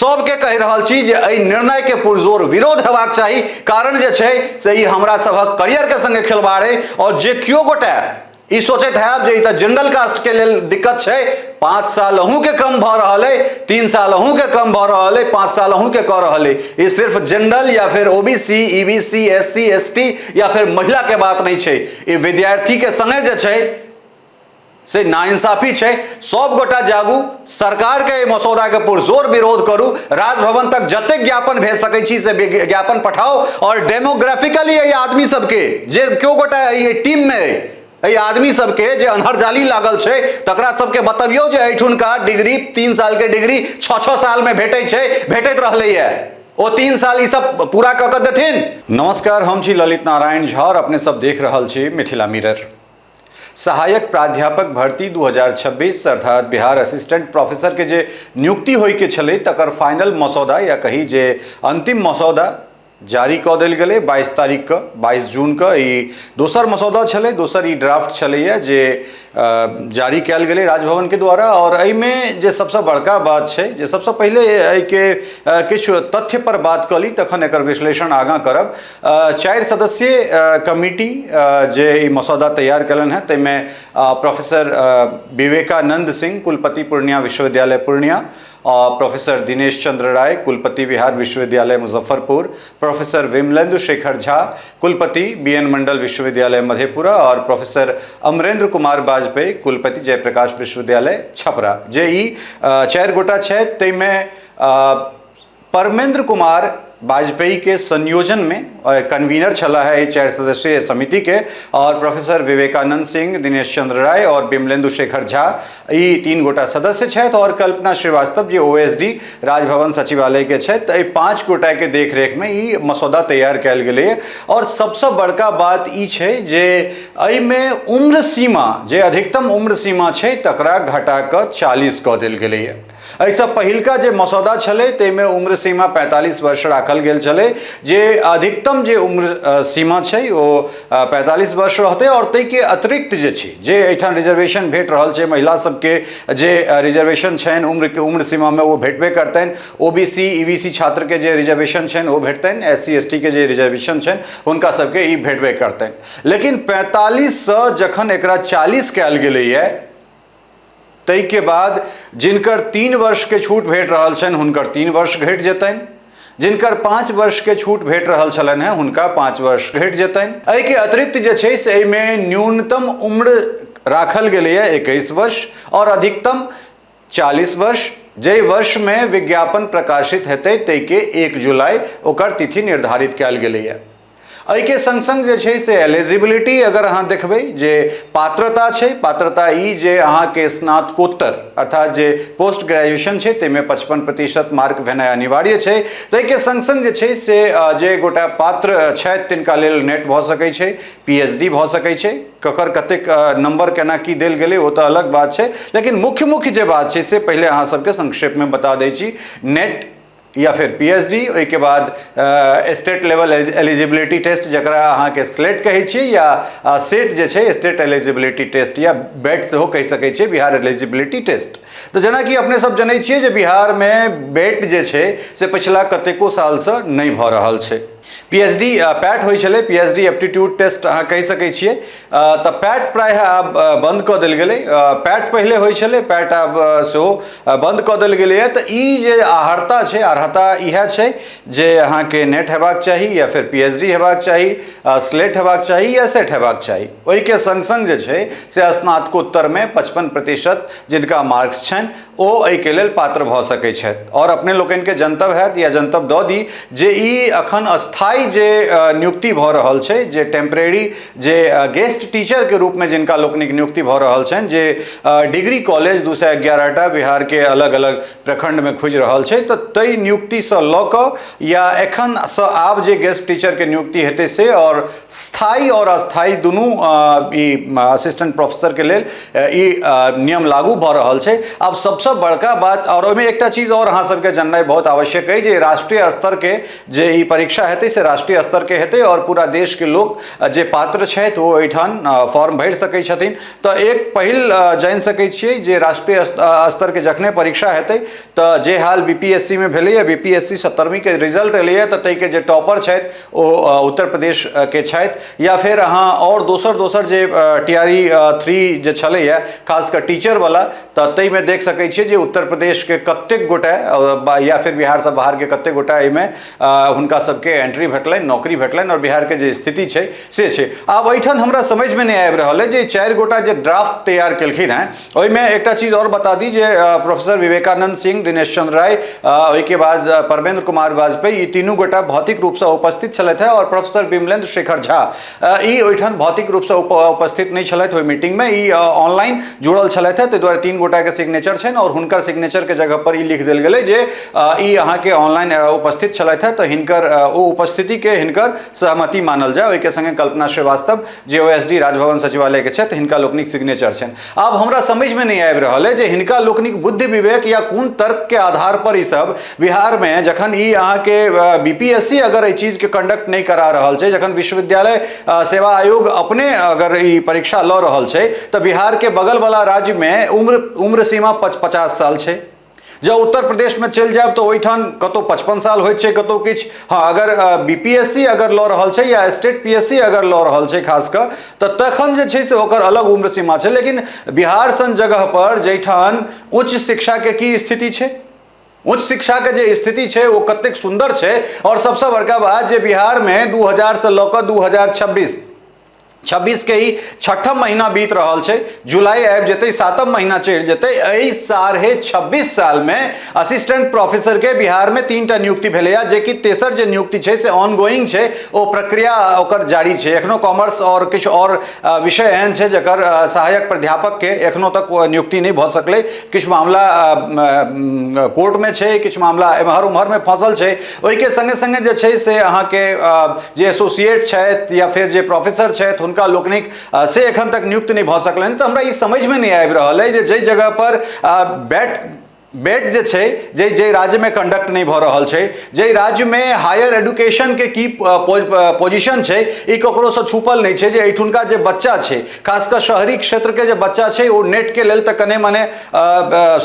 सबके कहि रहल छी जे एहि निर्णयके पुरजोर विरोध हेबाक चाही। कारण जे छै से ई हमरा सभक करियरके संगे खिलवाड़ अइ। और जे केओ गोटे ई सोचैत हैब जे ई तऽ जनरल कास्टके लेल दिक्कत छै, 5 साल अहूँके कम भऽ रहल अइ, 3 साल अहूँके कम भऽ रहल अइ, 5 साल अहूँके कऽ रहल अइ, ई सिर्फ जनरल या फिर ओबीसी, ईबीसी, एससी, एसटी या फिर महिलाके बात नहि छै। ई विद्यार्थीके संगे जे छै से नाइंसाफी छै। सब गोटा जागू, सरकारके एहि मसौदाके पुरजोर विरोध करू, राजभवन तक जतेक ज्ञापन भेज सकै छी से ज्ञापन पठाउ। और डेमोग्राफिकली एहि आदमी सबके जे केओ गोटा एहि टीममे अइ, एहि आदमी सबके जे अन्हर जाली लागल छै तकरा सबके बतबियौ जे एहिठुनका डिग्री 3 सालके डिग्री 6-6 सालमे भेटै छै, भेटैत रहलैए, ओ 3 साल ई सब पूरा कऽ कऽ देथिन। नमस्कार, हम छी ललित नारायण झा और अपने सब देख रहल छी मिथिला मिरर। सहायक प्राध्यापक भर्ती 2026 अर्थात बिहार असिस्टेंट प्रोफेसर के जे नियुक्ति होय के छलै तकर फाइनल मसौदा या कही जे अंतिम मसौदा जारी कऽ देल गेलै 22 तारीख के, 22 जून के। ई दोसर मसौदा छलै, दोसर ई ड्राफ्ट छलैया जे जारी कयल गेलै राजभवन के द्वारा। और एहिमे जे सबसँ बड़का बात छै जे सबसँ पहिले एहिके किछु तथ्य पर बात कऽ ली तखन एकर विश्लेषण आगाँ करब। 4 सदस्यीय कमिटी जे ई मसौदा तैयार कयलनि हेँ ताहिमे प्रोफेसर विवेकानंद सिंह, कुलपति पूर्णिया विश्वविद्यालय पूर्णिया, प्रोफेसर दिनेश चंद्र राय, कुलपति बिहार विश्वविद्यालय मुजफ्फरपुर, प्रोफेसर विमलेंदु शेखर झा, कुलपति बी.एन. मंडल विश्वविद्यालय मधेपुरा और प्रोफेसर अमरेंद्र कुमार वाजपेयी, कुलपति जयप्रकाश विश्वविद्यालय छपरा। जे ई 4 गोटा छथि ताहिमे परमेंद्र कुमार वाजपेयी के संयोजन में कन्वीनर छला है 4 सदस्यीय समिति के, और प्रोफेसर विवेकानंद सिंह, दिनेश चंद्र राय और बिमलेंदु शेखर झा ई 3 गोटा सदस्य छथि, और कल्पना श्रीवास्तव जे ओएसडी राजभवन सचिवालय के छथि। तऽ एहि 5 गोटा के देखरेख में ई मसौदा तैयार कयल गेलैए। और सबसँ बड़का बात ई छै जे एहिमे उम्र सीमा जे अधिकतम उम्र सीमा छै तकरा घटा कऽ 40 कऽ देल गेलैए। एहिसँ पहिलका जे मसौदा छलै ताहिमे उम्र सीमा 45 वर्ष राखल गेल छलै, जे अधिकतम जे उम्र सीमा छै ओ 45 वर्ष रहतै। और ताहिके अतिरिक्त जे छै जे एहिठाम रिजर्वेशन भेट रहल छै महिला सबके जे रिजर्वेशन छनि उम्र सीमामे ओ भेटबे करतनि, ओबीसी ईबीसी छात्रके जे रिजर्वेशन छनि ओ भेटतनि, एससी एसटी के जे रिजर्वेशन छनि हुनका सबके ई भेटबे करतनि। लेकिन 45सँ जखन एकरा 40 कयल गेलैए ताहिके बाद जिनकर 3 वर्षके छूट भेट रहल छनि हुनकर 3 वर्ष घटि जेतनि, जिनकर 5 वर्षके छूट भेट रहल छलनि हेँ हुनका 5 वर्ष घटि जेतनि। एहिके अतिरिक्त जे छै से एहिमे न्यूनतम उम्र राखल गेलैए 21 वर्ष और अधिकतम 40 वर्ष। जाहि वर्षमे विज्ञापन प्रकाशित हेतै ताहिके 1 जुलाई ओकर तिथि निर्धारित कयल गेलैए। एहिके संग संग जे छै से एलिजिबिलिटी अगर अहाँ देखबै जे पात्रता छै, पात्रता ई जे अहाँके स्नातकोत्तर अर्थात जे पोस्ट ग्रेजुएशन छै ताहिमे 55% मार्क भेनाइ अनिवार्य छै। ताहिके संग संग जे छै से जे गोटा पात्र छथि तिनका लेल नेट भऽ सकै छै, पीएचडी भऽ सकै छै। ककर कतेक नंबर केना की देल गेलै ओ तऽ अलग बात छै, लेकिन मुख्य मुख्य जे बात छै से पहिले अहाँ सबके संक्षेपमे बता दै छी। नेट या फिर पीएचडी, ओहिके बाद स्टेट लेवल एलिजिबिलिटी टेस्ट जकरा अहाँके स्लेट कहै छियै या सेट जे छै स्टेट एलिजिबिलिटी टेस्ट या बैट सेहो कहि सकै छियै, बिहार एलिजिबिलिटी टेस्ट। तऽ जेनाकि अपने सब जनै छियै जे बिहारमे बैट जे छै से पछिला कतेको सालसँ नहि भऽ रहल छै। पीएचडी पैट होइ छलै, पीएचडी एप्टीट्यूड टेस्ट अहाँ कहि सकै छियै, तऽ पैट प्रायः आब बन्द कऽ देल गेलै। पैट पहिले होइ छलै, पैट आब सेहो बन्द कऽ देल गेलैए। तऽ ई जे अर्हता छै, अर्हता इएह छै जे अहाँके नेट हेबाक चाही या फिर पीएचडी हेबाक चाही, स्लेट हेबाक चाही या सेट हेबाक चाही। ओहिके सङ्ग सङ्ग जे छै से स्नातकोत्तरमे 55% जिनका मार्क्स छनि ओ एहिके लेल पात्र भऽ सकै छथि। आओर अपने लोकनिके जनतब हैत या जनतब दऽ दी जे ई अखन अस्थायी जे नियुक्ति भऽ रहल छै, जे टेम्परेरी जे गेस्ट टीचरके रूपमे जिनका लोकनिक नियुक्ति भऽ रहल छनि, जे डिग्री कॉलेज 211टा बिहारके अलग अलग प्रखंडमे खुजि रहल छै, तऽ ताहि नियुक्तिसँ लऽ कऽ या एखनसँ आब जे गेस्ट टीचरके नियुक्ति हेतै से आओर स्थायी और अस्थायी दुनू ई असिस्टेंट प्रोफेसरके लेल ई नियम लागू भऽ रहल छै। आब सबसँ सबसँ बड़का बात, आओर ओहिमे एकटा चीज आओर अहाँ सबके जाननाइ बहुत आवश्यक अइ जे राष्ट्रीय स्तरके जे ई परीक्षा हेतै से राष्ट्रीय स्तरके हेतै आओर पूरा देशके लोक जे पात्र छथि ओ एहिठाम फॉर्म भरि सकै छथिन। तऽ एक पहिल जानि सकै छियै जे राष्ट्रीय स्तरके जखने परीक्षा हेतै तऽ जे हाल BPSC मे भेलैए, BPSC 17वींके रिजल्ट एलैए तऽ ताहिके जे टॉपर छथि ओ उत्तर प्रदेश के छथि, या फेर अहाँ आओर दोसर दोसर जे TRE 3 जे छलैए खास कऽ टीचरवला, तऽ ताहिमे देख सकै छियै जे उत्तर प्रदेशके कतेक गोटे या फिर बिहारसँ बाहरके कतेक गोटा एहिमे हुनका सबके एंट्री भेटलनि, नौकरी भेटलनि, और बिहारके जे स्थिति छै से छै। आब एहिठाम हमरा समझमे नहि आबि रहल अइ जे 4 गोटा जे ड्राफ्ट तैयार केलखिन हेँ ओहिमे एकटा चीज आओर बता दी जे प्रोफेसर विवेकानंद सिंह, दिनेश चंद्र राय, ओहिके बाद परमेंद्र कुमार वाजपेयी, ई तीनू गोटा भौतिक रूपसँ उपस्थित छलथि हेँ, और प्रोफेसर बिमलेंद्र शेखर झा ई ओहिठाम भौतिक रूपसँ उपस्थित नहि छलथि ओहि मीटिंगमे, ई ऑनलाइन जुड़ल छलथि हेँ, ताहि दुआरे 3 गोटाके सिग्नेचर छनि और हुनकर सिग्नेचरके जगह पर ई लिख देल गेलै जे ई अहाँके ऑनलाइन उपस्थित छलथि हेँ, तऽ हिनकर ओ उपस्थितिके हिनकर सहमति मानल जाय। ओहिके संगे कल्पना श्रीवास्तव जे OSD Raj Bhavan सचिवालय के छथि, हिनका लोकनिक सिग्नेचर छनि। आब हमरा समझमे नहि आबि रहल अइ जे हिनका लोकनिक बुद्धि विवेक या कोन तर्क के आधार पर ई सब बिहारमे जखन ई अहाँके BPSC अगर एहि चीजके कंडक्ट नहि करा रहल छै, जखन विश्वविद्यालय सेवा आयोग अपने अगर ई परीक्षा लऽ रहल छै, तऽ बिहारके बगलवला राज्यमे उम्र सीमा 50 साल छै। जँ उत्तर प्रदेशमे चलि जायब तऽ ओहिठाम कतहु 55 साल होइत छै, कतहु किछु। हँ, अगर BPSC अगर लऽ रहल छै या स्टेट PSC अगर लऽ रहल छै खास कऽ, तऽ तखन जे छै से ओकर अलग उम्र सीमा छै। लेकिन बिहार सन जगह पर जाहिठाम उच्च शिक्षाके की स्थिति छै, उच्च शिक्षाके जे स्थिति छै ओ कतेक सुन्दर छै, और सबसँ बड़का बात जे बिहारमे 2000 से लऽ कऽ 2026 के ही 6ठम महीना बीत रहल छै, जुलाई आबि जेतै, 7म महीना चढ़ि जेतै। एहि 26.5 सालमे असिस्टेंट प्रोफेसर के बिहारमे 3टा नियुक्ति भेलैए, जेकि तेसर जे नियुक्ति छै से ऑनगोइंग छै, ओ प्रक्रिया ओकर जारी छै। एखनो कॉमर्स और किछु और विषय एहन छै जकर सहायक प्राध्यापक के एखनो तक नियुक्ति नहि भऽ सकलै। किछु मामला कोर्टमे छै, किछु मामला एम्हर उम्हरमे फँसल छै। ओहिके संगे संगे जे छै से अहाँके जे एसोसिएट छथि या फेर जे प्रोफेसर छथि हुनका लोकनिक से एखन तक नियुक्त नहि भऽ सकलनि। तऽ हमरा ई समझमे नहि आबि रहल अइ जे जाहि जगह पर बेट जे छै जे राज्यमे कंडक्ट नहि भऽ रहल छै, जाहि राज्यमे हायर एडुकेशनके की पोजिशन छै, ई ककरोसँ छुपल नहि छै जे एहिठुनका जे बच्चा छै, खास कऽ शहरी क्षेत्रके जे बच्चा छै ओ नेटके लेल तऽ कने मने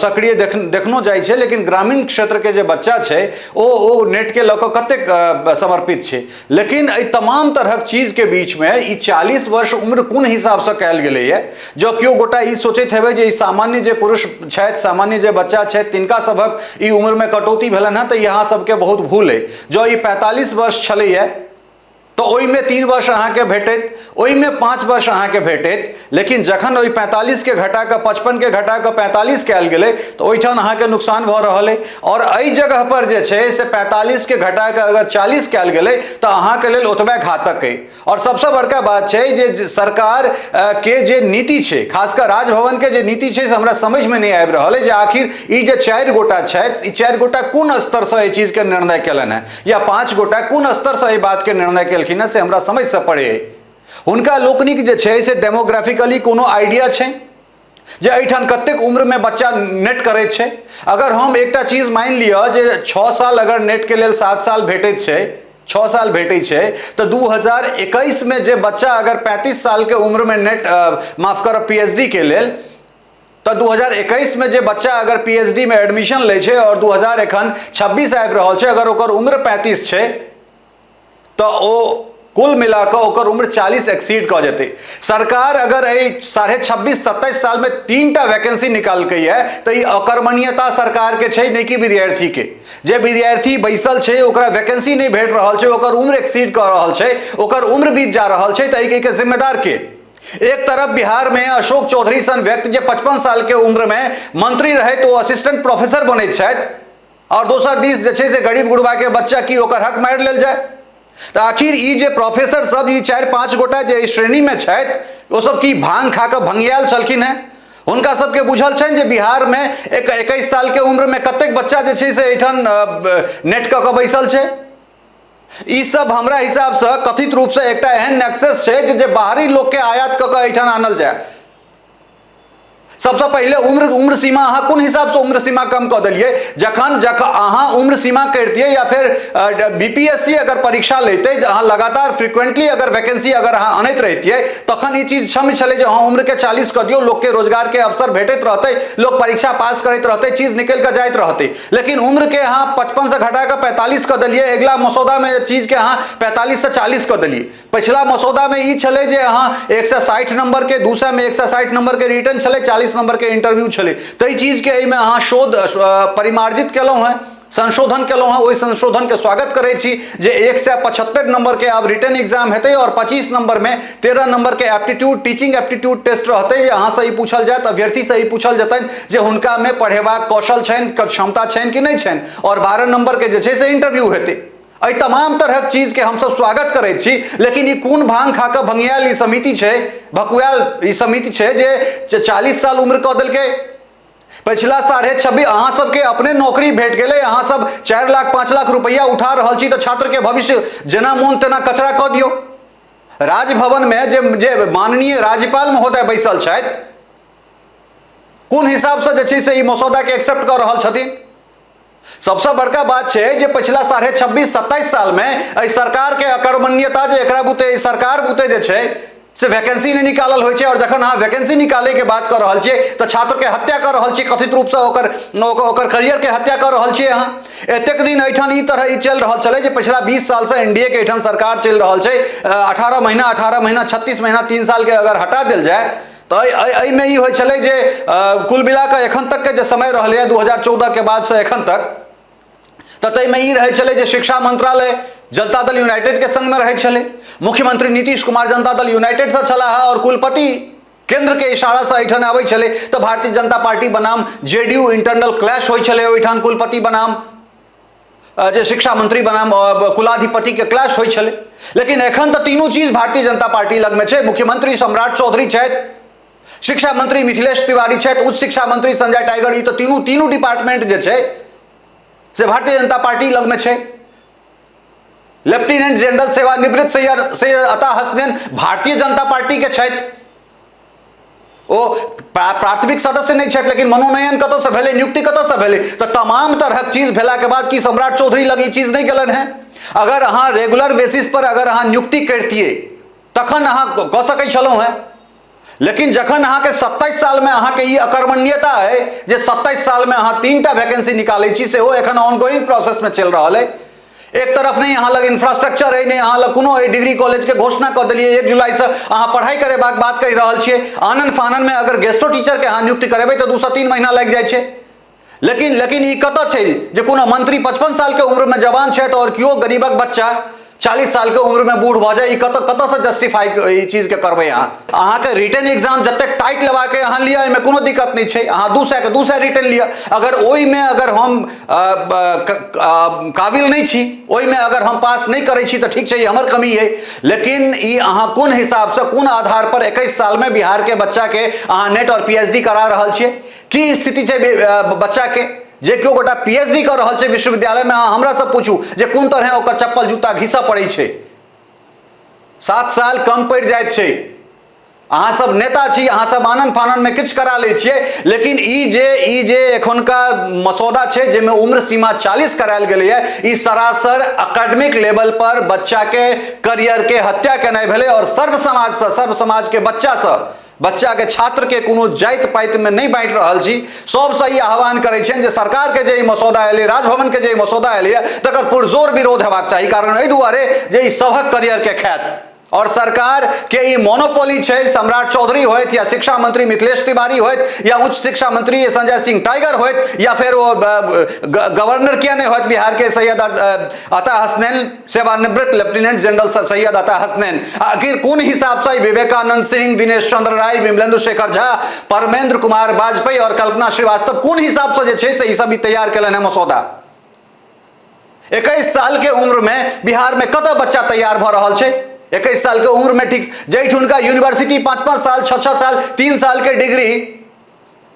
सक्रिय देखनो जाइ छै, लेकिन ग्रामीण क्षेत्रके जे बच्चा छै ओ नेटके लऽ कऽ कतेक समर्पित छै। लेकिन एहि तमाम तरहक चीजके बीचमे ई 40 वर्ष उम्र कोन हिसाबसँ कयल गेलैए? जँ केओ गोटा ई सोचैत हेबै जे ई सामान्य जे पुरुष छथि, सामान्य जे बच्चा छथि, तिनका सभक ई उम्रमे कटौती भेलनि हेँ, तऽ ई अहाँ सबके बहुत भूल अइ। जँ ई 45 वर्ष छलैए तऽ ओहिमे 3 वर्ष अहाँके भेटैत, ओहिमे 5 वर्ष अहाँके भेटैत, लेकिन जखन ओहि 45 के घटा कऽ 55 के घटा कऽ 45 कयल गेलै तऽ ओहिठाम अहाँके नुकसान भऽ रहल अइ। और एहि जगह पर जे छै से 45 के घटा कऽ अगर 40 कयल गेलै तऽ अहाँके लेल ओतबे घातक अइ। और सबसँ बड़का बात छै जे सरकार के जे नीति छै, खास कऽ राजभवन के जे नीति छै से हमरा समझमे नहि आबि रहल अइ जे आखिर ई जे 4 गोटा छथि, ई 4 गोटा कोन स्तरसँ एहि चीजके निर्णय केलनि हेँ, या 5 गोटा कोन स्तरसँ एहि बातके निर्णय केलखिन हेँ, से हमरा समझसँ परे अइ। हुनका लोकनिक जे छै से डेमोग्राफिकली कोनो आइडिया छै जे एहिठाम कतेक उम्रमे बच्चा नेट करैत छै? अगर हम एकटा चीज मानि लिअ जे 6 साल अगर नेटके लेल 7 साल भेटैत छै, 6 साल भेटै छै, तऽ 2021 मे जे बच्चा अगर 35 सालके उम्रमे नेट माफ करब PhD के लेल, तऽ 2021 मे जे बच्चा अगर PhD मे एडमिशन लै छै और 2000 एखन 26 आबि रहल छै, अगर ओकर उम्र 35 छै तऽ ओ कुल मिलाकऽ ओकर उम्र 40 एक्सीड कऽ जेतै। सरकार अगर एहि 26.5 27 सालमे 3टा वैकेंसी निकालकै तऽ ई अकर्मण्यता सरकारके छै, नहि कि विद्यार्थीके। जे विद्यार्थी बैसल छै ओकरा वैकेंसी नहि भेट रहल छै, ओकर उम्र एक्सीड कऽ रहल छै, ओकर उम्र बीत जा रहल छै, तऽ एहिके जिम्मेदार के? एक तरफ बिहार में अशोक चौधरी सन व्यक्ति जे 55 साल के उम्र में मंत्री रहे तो असिस्टेंट प्रोफेसर बनैत छथि, और दोसर दिस जे छै से गरीब गुरबा के बच्चा की ओकर हक मारि लेल जाय। तऽ आखिर ई जे प्रोफेसर सब ई 4-5 गोटा जे एहि श्रेणी में छथि ओ सब की भांग खा कऽ भंगियाल छलखिन हेँ? हुनका सबके बुझल छनि जे बिहार में 21 साल के उम्र में कतेक बच्चा जे छै से एहिठाम नेट कऽ कऽ बैसल छै? ई सब हमरा हिसाबसँ कथित रूपसँ एकटा एहन नेक्सस छै जे बाहरी लोकके आयात कऽ कऽ एहिठाम आनल जाय। सबसँ पहिले उम्र उम्र सीमा अहाँ कोन हिसाबसँ उम्र सीमा कम कऽ देलियै? जखन जखन अहाँ उम्र सीमा करितियै या फेर बीपीएससी अगर परीक्षा लेतै, अहाँ लगातार फ्रिक्वेंटली अगर वैकेंसी अगर अहाँ अनैत रहितियै, तखन ई चीज क्षम्य छलै जे अहाँ उम्रके 40 कऽ दियौ, लोकके रोजगारके अवसर भेटैत रहतै, लोक परीक्षा पास करैत रहतै, चीज निकलि कऽ जाइत रहतै। लेकिन उम्रके अहाँ 55सँ घटा कऽ 45 कऽ देलियै। अगिला मसौदामे चीजके अहाँ 45सँ 40 कऽ देलियै। पछिला मसौदामे ई छलै जे अहाँ 160 नंबरके, 200मे 160 नंबरके रिटर्न छलै, 40 नंबरके इंटरव्यू छलै। ताहि चीजके एहिमे अहाँ शोध परिमार्जित केलहुँ हेँ, संशोधन केलहुँ हेँ। ओहि संशोधनके स्वागत करै छी जे 175 नंबरके आब रिटर्न एग्जाम हेतै आओर 25 नंबरमे 13 नंबरके एप्टीट्यूड, टीचिंग एप्टीट्यूड टेस्ट रहतै, जे अहाँसँ ई पूछल जायत, अभ्यर्थीसँ ई पूछल जेतनि जे हुनकामे पढ़ेबाक कौशल छनि, क्षमता छनि कि नहि छनि, आओर 12 नंबरके जे छै से इंटरव्यू हेतै। एहि तमाम तरहक चीजके हमसब स्वागत करै छी, लेकिन ई कोन भांग खा कऽ भंगियाल ई समिति छै, भकुआयल ई समिति छै जे 40 साल उम्र कऽ देलकै? पछिला 26.5 अहाँ सबके अपने नौकरी भेट गेलै, अहाँ सब 4 लाख 5 लाख रुपैआ उठा रहल छी, तऽ छात्रके भविष्य जेना मोन तेना कचरा कऽ दियौ। राजभवनमे जे जे माननीय राज्यपाल महोदय बैसल छथि, कोन हिसाबसँ जे छै से ई मसौदाके एक्सेप्ट कऽ रहल छथिन? सबसँ बड़का बात छै जे पछिला 26.5 27 सालमे एहि सरकारके अकर्मण्यता, जे एकरा बुते, एहि सरकार बुते जे छै से वैकेंसी नहि निकालल होइ छै। आओर जखन अहाँ वैकेंसी निकालैके बात कऽ रहल छियै, तऽ छात्रके हत्या कऽ रहल छियै, कथित रूपसँ ओकर ओकर करियरके हत्या कऽ रहल छियै अहाँ। एतेक दिन एहिठाम ई तरह ई चलि रहल छलै जे पछिला 20 सालसँ एनडीए के एहिठाम सरकार चलि रहल छै। 18 महीना, 18 महीना, 36 महीना, 3 सालके अगर हटा देल जाय तऽ एहिमे ई होइ छलै जे कुल मिला कऽ एखन तकके जे समय रहलैए 2014 के बादसँ एखन तक, तऽ ताहिमे ई रहै छलै जे शिक्षा मंत्रालय जनता दल यूनाइटेड के संगमे रहै छलै, मुख्यमंत्री नीतीश कुमार जनता दल यूनाइटेडसँ छलाह आओर कुलपति केंद्र के इशारासँ एहिठाम आबै छलै, तऽ भारतीय जनता पार्टी बनाम जेडीयू इंटरनल क्लैश होइ छलै ओहिठाम, कुलपति बनाम जे शिक्षा मंत्री बनाम कुलाधिपति के क्लैश होइ छलै। लेकिन एखन तऽ तीनू चीज भारतीय जनता पार्टी लगमे छै। मुख्यमंत्री सम्राट चौधरी छथि, शिक्षा मंत्री मिथिलेश तिवारी छथि, उच्च शिक्षा मंत्री संजय टाइगर। ई तऽ तीनू तीनू डिपार्टमेंट जे छै से भारतीय जनता पार्टी लगमे छै। लेफ्टिनेंट जनरल सेवानिवृत्त सैयद सैयद अता हसनैन भारतीय जनता पार्टी के छथि। ओ प्राथमिक सदस्य नहि छथि, लेकिन मनोनयन कतऽसँ भेलै, नियुक्ति कतऽसँ भेलै? तऽ तमाम तरहक चीज भेलाके बाद की सम्राट चौधरी लग ई चीज नहि गेलनि हेँ? अगर अहाँ रेगुलर बेसिस पर अगर अहाँ नियुक्ति करितियै, तखन अहाँ कऽ सकै छलहुँ हेँ। लेकिन जखन अहाँके 27 सालमे अहाँके ई अकर्मण्यता अइ जे 27 सालमे अहाँ 3टा वैकेंसी निकालै छी, सेहो एखन ऑनगोइंग प्रोसेसमे चलि रहल अइ। एक तरफ नहि अहाँ लग इंफ्रास्ट्रक्चर अइ, नहि अहाँ लग कोनो अइ, डिग्री कॉलेजके घोषणा कऽ देलियै, 1 जुलाइसँ अहाँ पढ़ाइ करेबाक बात कहि रहल छियै। आनन फाननमे अगर गेस्टो टीचरके अहाँ नियुक्ति करेबै तऽ 2सँ 3 महीना लागि जाइ छै। लेकिन लेकिन ई कतऽ छै जे कोनो मंत्री 55 सालके उम्रमे जवान छथि आओर केओ गरीबक बच्चा 40 सालके उम्रमे बूढ़ भऽ जाय? ई कतऽ कतऽसँ जस्टिफाई ई चीजके करबै अहाँ? अहाँके रिटर्न एग्जाम जतेक टाइट लेबाके अहाँ लिअ, एहिमे कोनो दिक्कत नहि छै। अहाँ 200के 200 रिटर्न लिअ। अगर ओहिमे अगर हम काबिल नहि छी, ओहिमे अगर हम पास नहि करै छी, तऽ ठीक छै, ई हमर कमी अइ। लेकिन ई अहाँ कोन हिसाबसँ, कोन आधार पर 21 सालमे बिहारके बच्चाके अहाँ नेट आओर पीएचडी करा रहल छियै? की स्थिति छै बच्चाके जे केओ गोटा पीएचडी कऽ रहल छै विश्वविद्यालयमे? अहाँ हमरासँ पूछू जे कोन तरहे ओकर चप्पल जूता घिसऽ पड़ै छै, 7 साल कम पड़ि जाइत छै। अहाँ सब नेता छी, अहाँ सब आनन फाननमे किछु करा लै छियै। लेकिन ई जे एखुनका मसौदा छै, जाहिमे उम्र सीमा 40 करायल गेलैए, ई सरासर अकेडमिक लेवल पर बच्चाके करियरके हत्या केनाइ भेलै। आओर सर्व समाजसँ, सर्व समाजके बच्चासँ, बच्चाके, छात्रके कोनो जाति पातिमे नहि बाँटि रहल छी। सबसँ ई आह्वान करै छियनि जे सरकारके जे ई मसौदा एलै, राजभवनके जे ई मसौदा एलैए, तकर पुरजोर विरोध हेबाक चाही। कारण एहि दुआरे जे ई सभक करियरके खायत और सरकार के ई मोनोपोली छै। सम्राट चौधरी होइत या शिक्षा मंत्री मिथिलेश तिवारी होइत या उच्च शिक्षा मंत्री संजय सिंह टाइगर होइत या फेर ओ गवर्नर किया नहि होइत बिहार के सैयद अता हसनैन, सेवानिवृत्त लेफ्टिनेंट जनरल सैयद अता हसनैन, आखिर कोन हिसाबसँ ई विवेकानंद सिंह, दिनेश चंद्र राय, विमलेंदु शेखर झा, परमेंद्र कुमार वाजपेयी और कल्पना श्रीवास्तव कोन हिसाबसँ जे छै से ई सब ई तैयार केलनि हेँ मसौदा? 21 साल के उम्र में बिहार में कतऽ बच्चा तैयार भऽ रहल छै 21 साल के उम्र में? ठीक जाहिठुनका यूनिवर्सिटी 5 5 साल, 6 6 साल, 3 साल के डिग्री,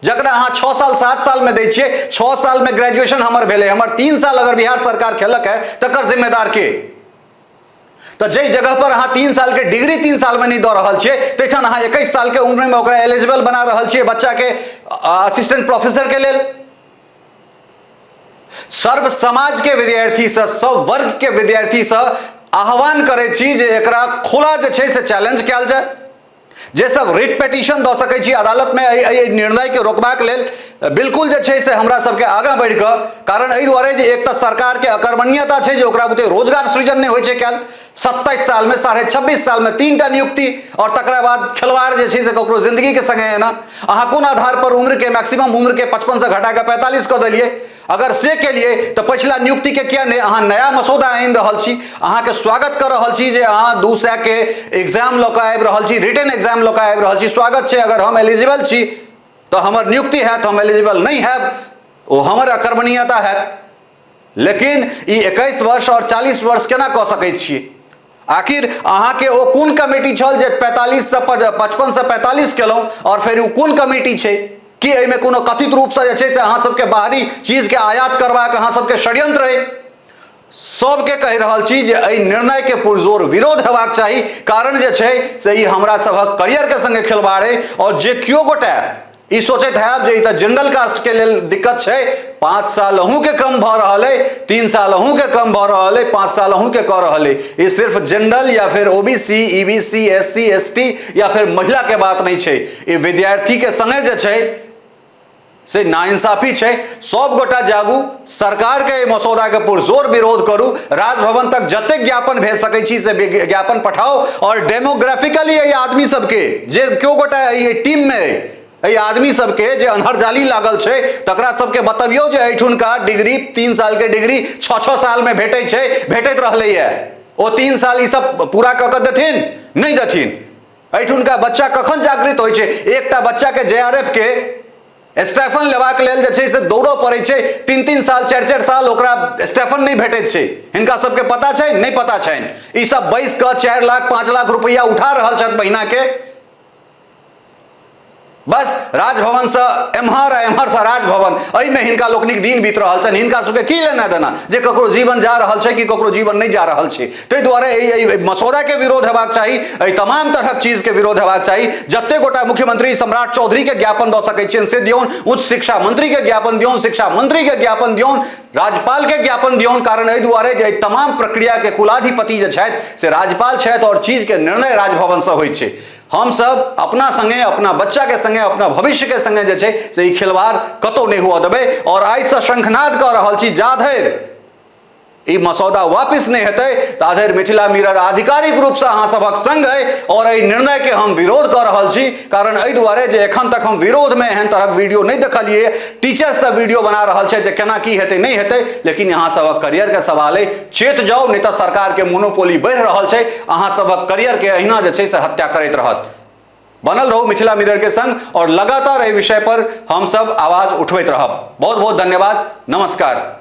जकरा अहाँ 6 साल, 7 साल में दै छियै। 6 साल में ग्रेजुएशन हमर भेलै, हमर 3 साल अगर बिहार सरकार खेलक है, तकर जिम्मेदार के? तऽ जाहि जगह पर अहाँ 3 साल के डिग्री 3 साल में नहि दऽ रहल छियै, ताहिठाम अहाँ 21 साल के उम्र में ओकरा एलिजिबल बना रहल छियै बच्चा के असिस्टेंट प्रोफेसर के लेल। सर्व समाज के विद्यार्थी से, सब वर्ग के विद्यार्थी से आह्वान करै छी जे एकरा खुला जे छै से चैलेंज कयल जाय। जे सब रिट पिटीशन दऽ सकै छी अदालतमे एहि निर्णयके रोकबाक लेल, बिल्कुल जे छै से हमरा सबके आगाँ बढ़ि कऽ, कारण एहि दुआरे जे एक तऽ सरकारके अकर्मण्यता छै जे ओकरा बुते रोजगार सृजन नहि होइ छै कयल। 27 सालमे, 26.5 सालमे 3टा नियुक्ति, आओर तकरा बाद खिलवाड़ जे छै से ककरो जिंदगीके संगे एना। अहाँ कोन आधार पर उम्रके, मैक्सिमम उम्रके 55 से घटा कऽ 45 कऽ देलियै? अगर से केलिए तऽ पछिला नियुक्तिके किया नहि? अहाँ नया मसौदा आनि रहल छी, अहाँके स्वागत कऽ रहल छी जे अहाँ 200 के एग्जाम लऽ कऽ आबि रहल छी, रिटर्न एग्जाम लऽ कऽ आबि रहल छी, स्वागत छै। अगर हम एलिजिबल छी तऽ हमर नियुक्ति हैत, हम एलिजिबल नहि हैब ओ हमर अकर्मणीयता हैत। लेकिन ई 21 वर्ष आओर 40 वर्ष केना कऽ सकै छियै? आखिर अहाँके ओ कोन कमिटी छल जे 45 से 55 से 45 केलहुँ, आओर फेर ओ कोन कमिटी छै? कि एहिमे कोनो कथित रूपसँ जे छै से अहाँ सबके बाहरी चीजके आयात करबाक अहाँ सबके षड्यंत्र अइ? सबके कहि रहल छी जे एहि निर्णयके पुरजोर विरोध हेबाक चाही, कारण जे छै से ई हमरा सभक करियरके संगे खिलवाड़ अइ। आओर जे केओ गोटे ई सोचैत हैब जे ई तऽ जनरल कास्टके लेल दिक्कत छै, 5 साल अहूँके कम भऽ रहल अइ, 3 साल अहूँके कम भऽ रहल अइ, 5 साल अहूँके कऽ रहल अइ, ई सिर्फ जनरल या फिर ओबीसी, ईबीसी, एससी, एसटी या फिर महिलाके बात नहि छै। ई विद्यार्थीके संगे जे छै से नाइंसाफी छै। सब गोटा जागू, सरकारके एहि मसौदाके पुरजोर विरोध करू, राजभवन तक जतेक ज्ञापन भेज सकै छी से ज्ञापन पठाउ। और डेमोग्राफिकली एहि आदमी सबके जे केओ गोटा एहि टीममे अइ, एहि आदमी सबके जे अन्हरजाली लागल छै तकरा सबके बतबियौ जे एहिठुनका डिग्री 3 सालके डिग्री 6-6 सालमे भेटै छै, भेटैत रहलैए। ओ 3 साल ई सब पूरा कऽ कऽ देथिन नहि देथिन? एहिठुनका बच्चा कखन जागृत होइ छै? एकटा बच्चाके JRF के स्टेफन लेबाक लेल जे छै से दौड़ऽ पड़ै छै, 3-3 साल 4-4 साल ओकरा स्टेफन नहि भेटैत छै। हिनका सबके पता छै? नहि पता छनि। ई सब बैस कऽ 4 लाख 5 लाख रुपैआ उठा रहल छथि महीनाके, बस राजभवनसँ एम्हर आ एम्हरसँ राजभवन, एहिमे हिनका लोकनिक दिन बीत रहल छनि। हिनका सबके की लेना देना जे ककरो जीवन जा रहल छै कि ककरो जीवन नहि जा रहल छै? ताहि दुआरे एहि मसौदाके विरोध हेबाक चाही, एहि तमाम तरहक चीजके विरोध हेबाक चाही। जते गोटा मुख्यमंत्री सम्राट चौधरीके ज्ञापन दऽ सकै छियनि से दियौन, उच्च शिक्षा मंत्रीके ज्ञापन दियौन, शिक्षा मंत्रीके ज्ञापन दियौन, राज्यपालके ज्ञापन दियौन, कारण एहि दुआरे जे एहि तमाम प्रक्रियाके कुलाधिपति जे छथि से राज्यपाल छथि आओर चीजके निर्णय राजभवनसँ होइ छै। हम सब अपना संगे, अपना बच्चा के संगे, अपना भविष्य के संगे जे छै से ई खिलवाड़ कतौ नहि हुअ देबै। और आइसँ शंखनाद कऽ रहल छी, जा धरि ई मसौदा वापिस नहि हेतै ता धरि मिथिला मिरर आधिकारिक रूपसँ अहाँ सभक संग अइ और एहि निर्णय के हम विरोध कऽ रहल छी। कारण एहि दुआरे जे एखन तक हम विरोधमे एहन तरहक वीडियो नहि देखलियै। टीचर सब वीडियो बना रहल छै जे केना की हेतै नहि हेतै, लेकिन अहाँ सभक करियरके सवाल अइ, चेत जाउ, नहि तऽ सरकारके मोनोपोली बढ़ि रहल छै, अहाँ सभक करियरके अहिना जे छै से हत्या करैत रहत। बनल रहू मिथिला मिरर के संग और लगातार एहि विषय पर हम सब आवाज उठबैत रहब। बहुत बहुत धन्यवाद, नमस्कार।